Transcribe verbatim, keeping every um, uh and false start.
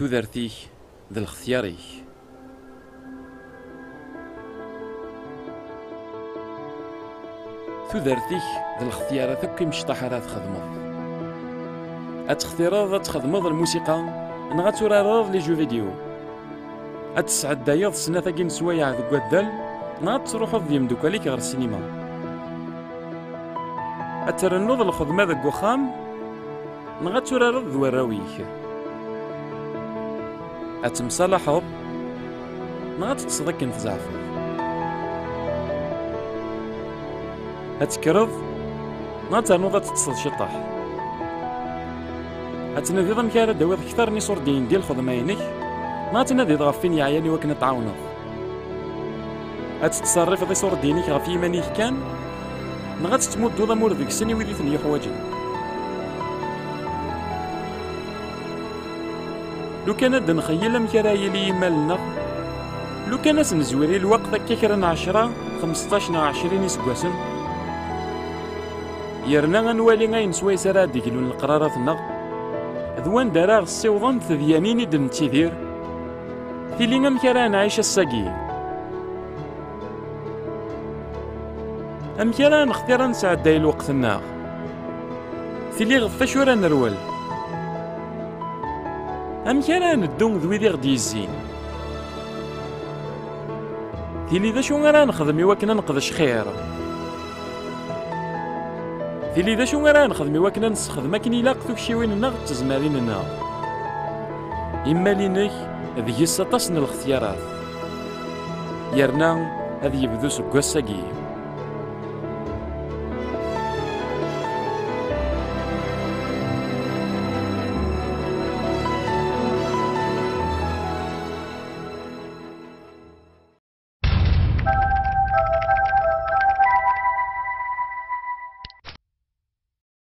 Tudert-ik d lextyar-ik. Tudert-ik d lextyarat akk imecṭaḥ ara txedmeḍ. Ad textireḍ ad txedmeḍ lmusiqa neɣ ad turareḍ les jeux vidéo. Ad tesɛeddayeḍ snat-agi n sswayeɛ deg waddal neɣ ad truḥeḍ d yemdukkal-ik ɣer ssinima. Ad trennuḍ lxedma deg uxxam neɣ ad turareḍ d warraw-ik. Ad temsalaḥeḍ neɣ ad teṭṭseḍ akken tzeɛfeḍ. Ad tekkreḍ neɣ ad ternuḍ ad teṭṭseḍ ciṭṭaḥ. Ad tnadiḍ amek ara d-tawiḍ kter n iṣurdiyen di lxedma-inek neɣ ad tnadiḍ ɣef win yeɛyan i wakken ad t-tɛawneḍ. Ad tettṣerrifeḍ iṣurdiyen-ik ɣef yiman-ik kan neɣ ad tettmudduḍ amur deg-sen i wid i ten-yuḥwaǧen. Lukan ad nxeyyel amek ara yili yimal-nneɣ, lukan ad s-nezwir i lweqt akka kra n ɛecra, xemseṭṭac neɣ ɛecrin iseggasen, yerna ad nwali ayen swayes ara d-iglun leqrarat-nneɣ d wanda ara ɣ-ssiwḍent tedyanin i d-nettidir. Tili amek ara nɛic ass-agi? Amek ara nextir ad nesɛedday lweqt-nneɣ? Tili ɣef wacu ara nerwel? Amek ara neddu d wid i ɣ-d-yezzin? Tili d acu ara nexdem i wakken ad neqdec xir? Tili d acu ara nexdem i wakken ad nessexdem akken ilaq tukciwin-nneɣ d tezmarin-nneɣ? Imal-inek deg-s aṭas n lextyarat, yerna ad yebdu seg wass-agi.